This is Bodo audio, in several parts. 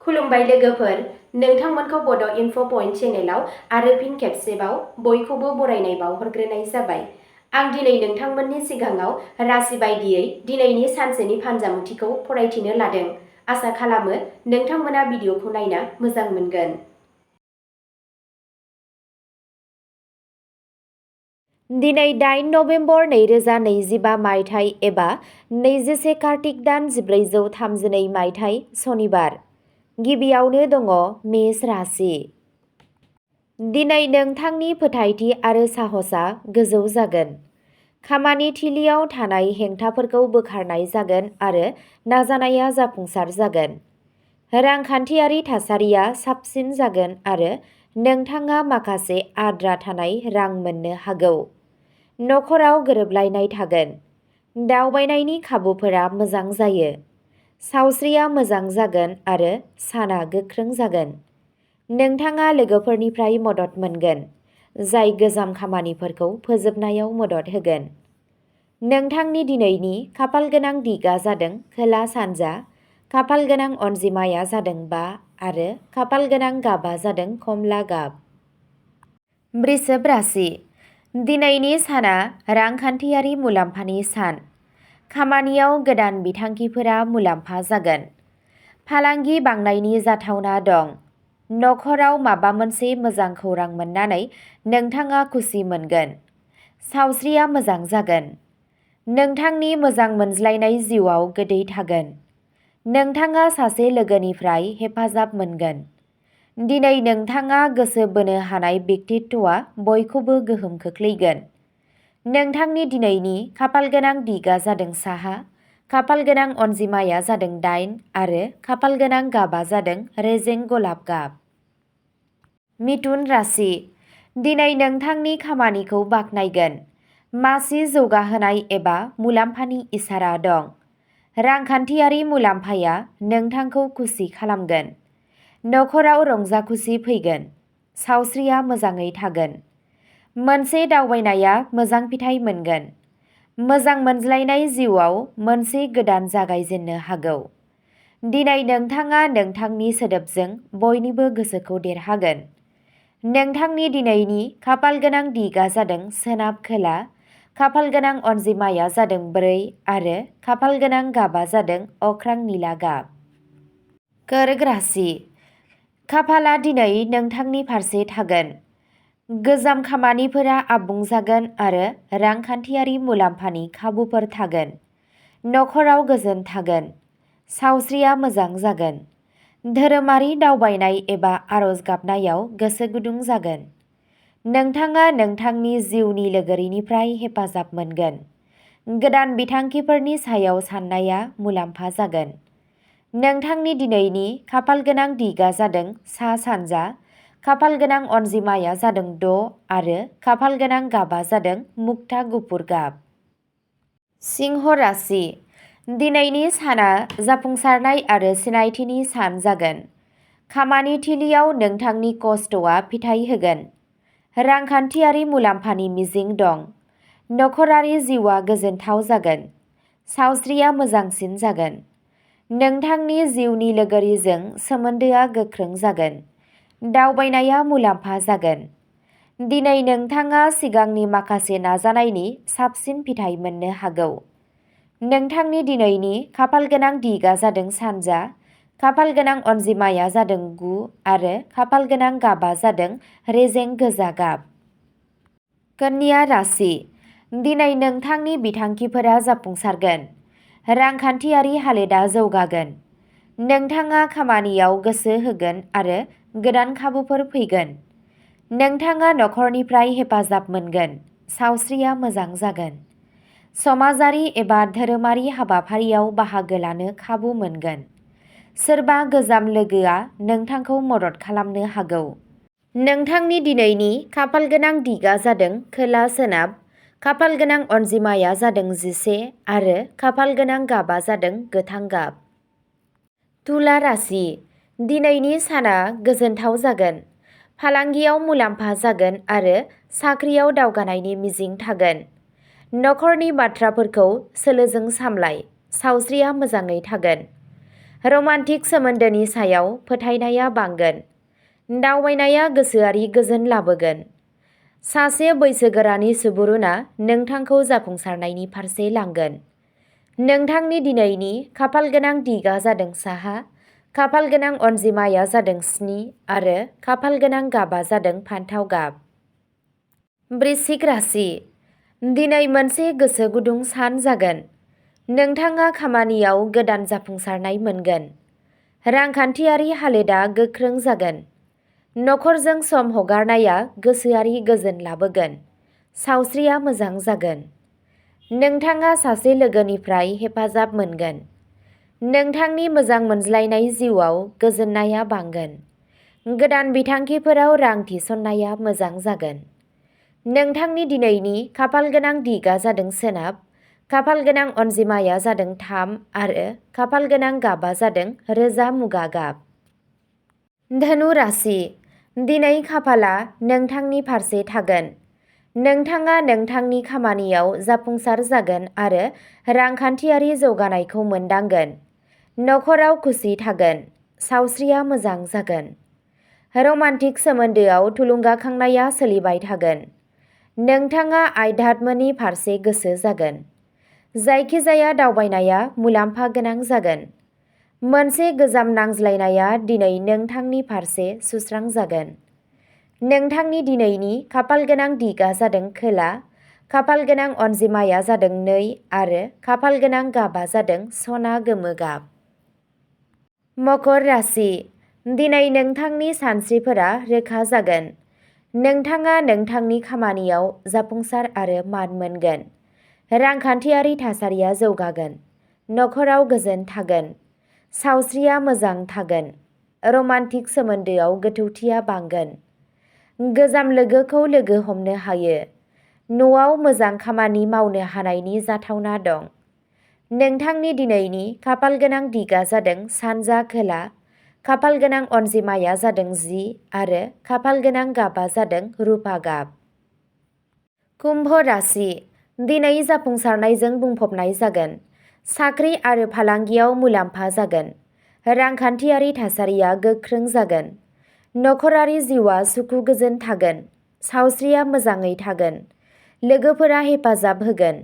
खुलुमबाय लोगोफोर, नोंथांमोनखौ बड' इनफ' पइन्ट चेनेलाव आरो फिन खेबसेबाव बयखौबो बरायनाय बावहरग्रोनाय जाबाय। आं दिनै नोंथांमोननि सिगाङाव राशि बायदियै दिनैनि सानसेनि फानजामुथिखौ फरायथिनो लादों। आसा खालामो नोंथांमोना भिडिअखौ नायना मोजां मोनगोन। दिनै 8 नभेम्बर 2025 मायथाइ एबा 21 कार्तिक दान 1432 मायथाइ सनिबार। गिबियावनो दङ मेष राशि। दिनै नोंथांनि फोथायथि आरो साहसआ गोजौ जागोन। खामानि थिलियाव थानाय हेंथाफोरखौ बोखारनाय जागोन आरो नाजानाया जाफुंसार जागोन। रांखान्थियारि थासारिया साबसिन जागोन आरो नोंथाङा माखासे आद्रा थानाय रां मोननो हागौ। नखराव गोरोबलायनाय थागोन। दावबायनायनि खाबुफोरा मोजां जायो। सावस्रिया मोजां जागोन आरो साना गोख्रों जागोन। नोंथाङा लोगोफोरनिफ्राय मदद मोनगोन, जाय गोजाम खामानिफोरखौ फोजोबनायाव मदद होगोन। नोंथांनि दिनैनि खाफालगोनां दिगा जादों खोला सानजा, खाफालगोनां अनजिमाया जादों 5 आरो खाफालगोनां गाबा जादों कमला गाब। वृषभ राशि। दिनैनि साना रांखान्थियारि मुलाम्फानि सान। खामानियाव गोदान बिथांखिफोरा मुलाम्फा जागोन। फालांगि बांनायनि जाथावना दं। नखराव माबा मोनसे मोजां खौरां मोननानै नोंथाङा खुसि मोनगोन। सावस्रिया मोजां जागोन। नोंथांनि मोजां मोनज्लायनाय जिउआव गोदै थागोन। नोंथाङा सासे लोगोनिफ्राय हेफाजाब मोनगोन। दिनै नोंथाङा गोसो बोनो हानाय व्यक्तित्वआ बयखौबो गोहोम खोख्लैगोन। नोंथांनि दिनैनि खाफालगोनां दिगा जादों साहा, खाफालगोनां अनजिमाया जादों 8 आरो खाफालगोनां गाबा जादों रेजें गलाब गाब। मिथुन राशि। दिनै नोंथांनि खामानिखौ बाख्नायगोन। मासि जौगाहोनाय एबा मुलाम्फानि इसारा दं। रांखान्थियारि मुलाम्फाया नोंथांखौ खुसि खालामगोन। नखराव रंजाखुसि फैगोन। सावस्रिया मोजाङै थागोन। मोनसे दावबायनाया मोजां फिथाइ मोनगोन। मोजां मोनज्लायनाय जिउआव मोनसे गोदान जागायजेननो हागौ। दिनै नोंथाङा नोंथांनि सोदोबजों बयनिबो गोसोखौ देरहागोन। नोंथांनि दिनैनि खाफालगोनां दिगा जादों सोनाब खोला, खाफालगोनां अनजिमाया जादों 4 आरो खाफालगोनां गाबा जादों अख्रां निला गाब। कर्क राशि। खाफालआ दिनै नोंथांनि फारसे थागोन। गोजाम खामानिफोरा आबुं जागोन आरो रांखान्थियारि मुलाम्फानि खाबुफोर थागोन। नखराव गोजोन थागोन। सावस्रिया मोजां जागोन। धोरोमारि दावबायनाय एबा आरज गाबनायाव गोसो गुदुं जागोन। नोंथाङा नोंथांनि जिउनि लोगोरिनिफ्राय हेफाजाब मोनगोन। गोदान बिथांखिफोरनि सायाव साननाया मुलाम्फा जागोन। नोंथांनि दिनैनि खाफालगोनां दिगा जादों सा सानजा, खाफालगोनां अनजिमाया जादों 6 आरो खाफालगोनां गाबा जादों मुक्ता गुफुर गाब। सिंह राशि। दिनैनि साना जाफुंसारनाय आरो सिनायथिनि सान जागोन। खामानि थिलियाव नोंथांनि खस्थ'आ फिथाइ होगोन। रांखान्थियारि मुलाम्फानि मिजिं दं। नखरारि जिउआ गोजोनथाव जागोन। सावस्रिया मोजांसिन जागोन। नोंथांनि जिउनि लोगोरिजों सोमोन्दोआ गोख्रों जागोन। दावबायनाया मुलाम्फा जागोन। दिनै नोंथाङा सिगांनि माखासे नाजानायनि साबसिन फिथाइ मोननो हागौ। नोंथांनि दिनैनि खाफालगोनां दिगा जादों सानजा, खाफालगोनां अनजिमाया जादों 9 आरो खाफालगोनां गाबा जादों रेजें गोजा गाब। कन्या राशि। दिनै नोंथांनि बिथांखिफोरा जाफुंसारगोन। रांखान्थियारि हालोदआ जौगागोन। नोंथाङा खामानियाव गोसो होगोन आरो गोदान खाबुफोर फैगोन। नोंथाङा नखरनिफ्राय हेफाजाब मोनगोन। सावस्रिया मोजां जागोन। समाजारि एबा धोरोमारि हाबाफारियाव बाहागो लानो खाबु मोनगोन। सोरबा गोजाम लोगोआ नोंथांखौ मदद खालामनो हागौ। नोंथांनि दिनैनि खाफालगोनां दिगा जादों खोला सोनाब, खाफालगोनां अनजिमाया जादों 11 आरो खाफालगोनां गाबा जादों गोथां गाब। तुला राशि। दिनैनि साना गोजोनथाव जागोन। फालांगियाव मुलाम्फा जागोन आरो साख्रियाव दावगानायनि मिजिं थागोन। नखरनि बाथ्राफोरखौ सोलोजों सामलाय। सावस्रिया मोजाङै थागोन। रमान्टिक सोमोन्दोनि सायाव फोथायनाया बांगोन। दावबायनाया गोसोआरि गोजोन लाबोगोन। सासे बैसोगोरानि सुबुरुनआ नोंथांखौ जाफुंसारनायनि फारसे लांगोन। नोंथांनि दिनैनि खाफालगोनां दिगआ जादों साहा, खाफालगोनां अनजिमाया जादों 7 आरो खाफालगोनां गाबा जादों फान्थाव गाब। वृश्चिक राशि। दिनै मोनसे गोसो गुदुं सान जागोन। नोंथाङा खामानियाव गोदान जाफुंसारनाय मोनगोन। रांखान्थियारि हालोदा गोख्रों जागोन। नखरजों सम हगारनाया गोसोआरि गोजोन लाबोगोन। सावस्रिया मोजां जागोन। नोंथाङा सासे लोगोनिफ्राय हेफाजाब मोनगोन। नोंथांनि मोजां मोनज्लायनाय जिउआव गोजोननाया बांगोन। गोदान बिथांखिफोराव रां थिसननाया मोजां जागोन। नोंथांनि दिनैनि खाफालगोनां दिगआ जादों सोनाब, खाफालगोनां अनजिमाया जादों 3 आरो खाफालगोनां गाबा जादों रोजा मुगा गाब। धनु राशि। दिनै खाफाला नोंथांनि फारसे थागोन। नोंथाङा नोंथांनि खामानियाव जाफुंसार जागोन आरो रांखान्थियारि जौगानायखौ मोनदांगोन। नखराव खुसि थागोन। सावस्रिया मोजां जागोन। रमान्टिक सोमोन्दोआव थुलुंगाखांनाया सोलिबाय थागोन। नोंथाङा आध्यात्मनि फारसे गोसो जागोन। जायखिजाया दावबायनाया मुलाम्फा गोनां जागोन। मोनसे गोजाम नांज्लायनाया दिनै नोंथांनि फारसे सुस्रांजागोन। नोंथांनि दिनैनि खाफालगोनां दिगआ जादों खोला, खाफालगोनां अनजिमाया जादों 2 आरो खाफालगोनां गाबा जादों सना गोमो गाब। मकर राशि। दिनै नोंथांनि सानस्रिफोरा रोखा जागोन। नोंथाङा नोंथांनि खामानियाव जाफुंसार आरो मान मोनगोन। रांखान्थियारि थासारिया जौगागोन। नखराव गोजोन थागोन। सावस्रिया मोजां थागोन। रमान्टिक सोमोन्दोआव गोथौथिया बांगोन। गोजाम लोगोखौ लोगो हमनो हायो। न'आव मोजां खामानि मावनो हानायनि जाथावना दं। नोंथांनि दिनैनि खाफालगोनां दिगआ जादों सानजा खोला, खाफालगोनां अनजिमाया जादों 10 आरो खाफालगोनां गाबा जादों रुपा गाब। कुम्भ राशि। दिनै जाफुंसारनायजों बुंफबनाय जागोन। साख्रि आरो फालांगियाव मुलाम्फा जागोन। रांखान्थियारि थासारिया गोख्रों जागोन। नखरारि जिउआ सुखु गोजोन थागोन। सावस्रिया मोजाङै थागोन। लोगोफोरा हेफाजाब होगोन।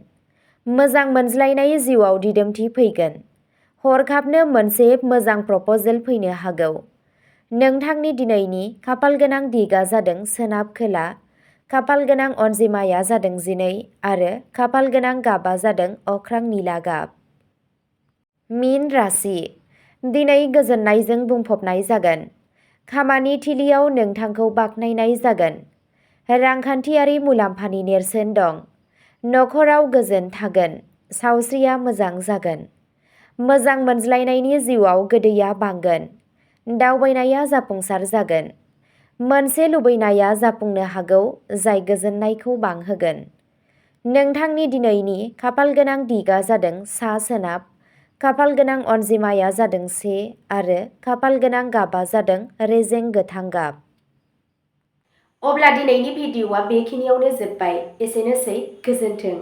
मोजां मोनज्लायनाय जिउआव दिदोमथि फैगोन। हरखाबनो मोनसे मोजां प्रप'जेल फैनो हागौ। नोंथांनि दिनैनि खाफालगोनां दिगआ जादों सोनाब खोला, खाफालगोनां अनजिमाया जादों 12 आरो खाफालगोनां गाबा जादों अख्रां निला गाब। मीन राशि। दिनै गोजोननायजों बुंफबनाय जागोन। खामानि थिलियाव नोंथांखौ बाख्नायनाय जागोन। रांखान्थियारि मुलाम्फानि नेरसोन दं। नखराव गोजोन थागोन। सावस्रिया मोजां जागोन। मोजां मोनज्लायनायनि जिउआव गोदैया बांगोन। दावबायनाया जाफुंसार जागोन। मोनसे लुबैनाया जाफुंनो हागौ जाय गोजोननायखौ बांहोगोन। नोंथांनि दिनैनि खाफालगोनां दिगआ जादों सा-सोनाब, खाफालगोनां अनजिमाया जादों 1 आरो खाफालगोनां गाबा जादों रेजें गोथां गाब। अब्ला दिनैनि भिडिअ'आ बेखिनियावनो जोब्बाय। एसेनोसै, गोजोन्थों।